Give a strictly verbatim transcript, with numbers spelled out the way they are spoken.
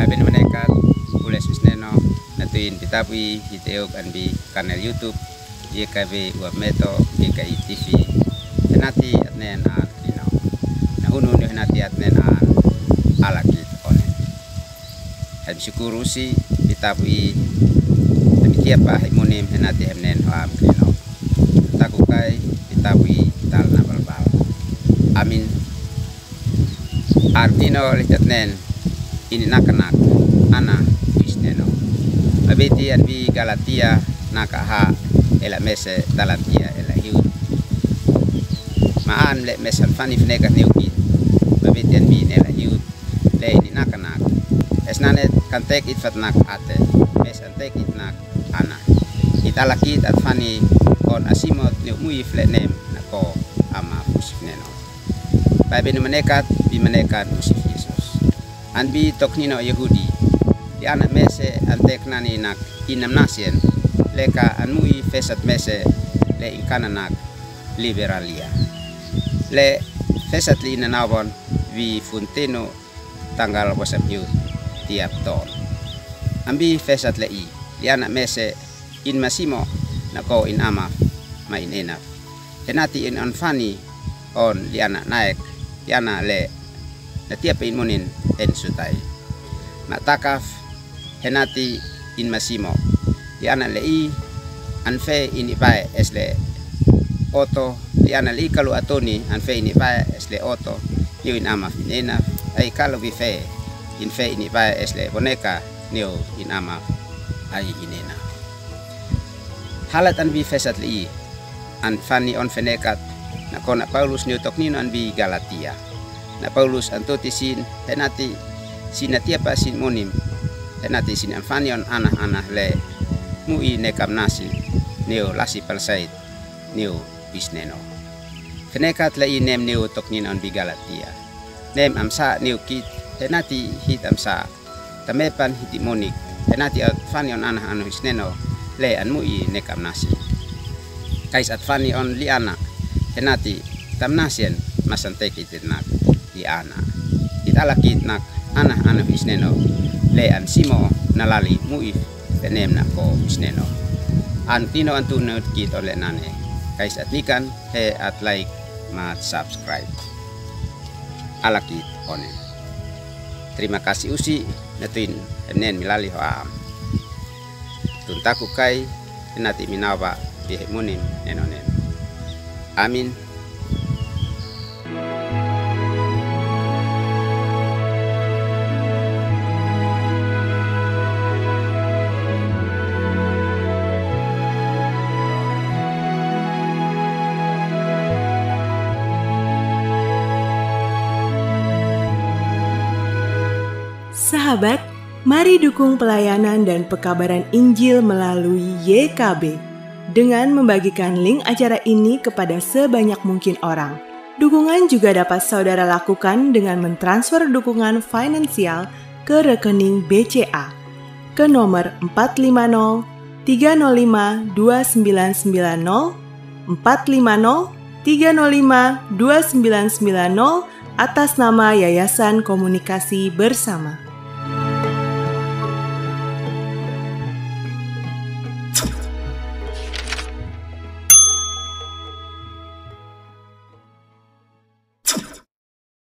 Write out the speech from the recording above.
Beni manekat, ule susneno, natu in pitabu i hite eok anbi kanel YouTube, ye kabe ua meto, ye ka i T V. Henati atnen an kino. Na hunu ni henati atnen an alakit one. Hem sukuru si pitabu i, hem tiapa hai munim henati hem nen ho am kino. Taku kai pitabu i tal na balbal. Amin. An kino litat nen ini nakanak, ana, wisneno. Mabiti anbi Galatia naka ha ela mese talantia ela hiut. Ma an le mesan fani fneka neukit. Mabiti anbi nela hiut. Le ini nakanak. Es nane kantek it fatnak ate. Mes antek it nak ana. It alakit at fani on asimot ni mui flenem nako ama fusifneno. Bai beni manekat, bi manekat usif Yesus. Anbi toknino Yehudi. Di ana mese antek nani nak inam nasien. Leka an mui fesat mese le inkana nak liberalia. Le fesat li inanabon vi funtino tanggal wasam hiut tiap ton. Ambi fesat le i, liana mese in masimo nako in amaf ma in enaf. Henati in anfani on liana naek, liana le na tiap in munin en sutai. Ma takaf henati in masimo. Liana le i anfe ini bae es le oto, liana le i kalu atoni anfe ini bae es le oto, niu in amaf in enaf, ai kalu bife, infe ini bae es le boneka, niu in amaf ai in enaf. Halat anbi fesat le i, anfani on fenekat, nako na Paulus niu toknino anbi Galatia. Na Paulus antuti sin, henati, sin na tiapa sin munim, henati sin anfani on anah anah le, mui nekam nasi, niu lasi palsait, niu bisneno. Fenekat le i nem niu toknino anbi Galatia. Nem amsa niu kit, henati hit amsa. Tamepan hiti munik, henati at fani on anah anu hisneno, le an mui nekam nasi. Kais at fani on liana, henati tam nasien masan tekit nak liana. It alakit nak anah anu hisneno, le an simo na lali mui fenem nako hisneno. An tino antu nut kit on le nane. Kais at nikan, he at like, ma subscribe. Alakit one. Terima kasih usi, netuin, emnen milali ho am. Tuntaku kai, enati minawa, bihe munim, neno neno. Amin. Sahabat, mari dukung pelayanan dan pekabaran Injil melalui Y K B dengan membagikan link acara ini kepada sebanyak mungkin orang. Dukungan juga dapat saudara lakukan dengan mentransfer dukungan finansial ke rekening B C A ke nomor empat lima nol tiga nol lima dua sembilan sembilan nol, empat lima nol tiga nol lima dua sembilan sembilan nol, atas nama Yayasan Komunikasi Bersama.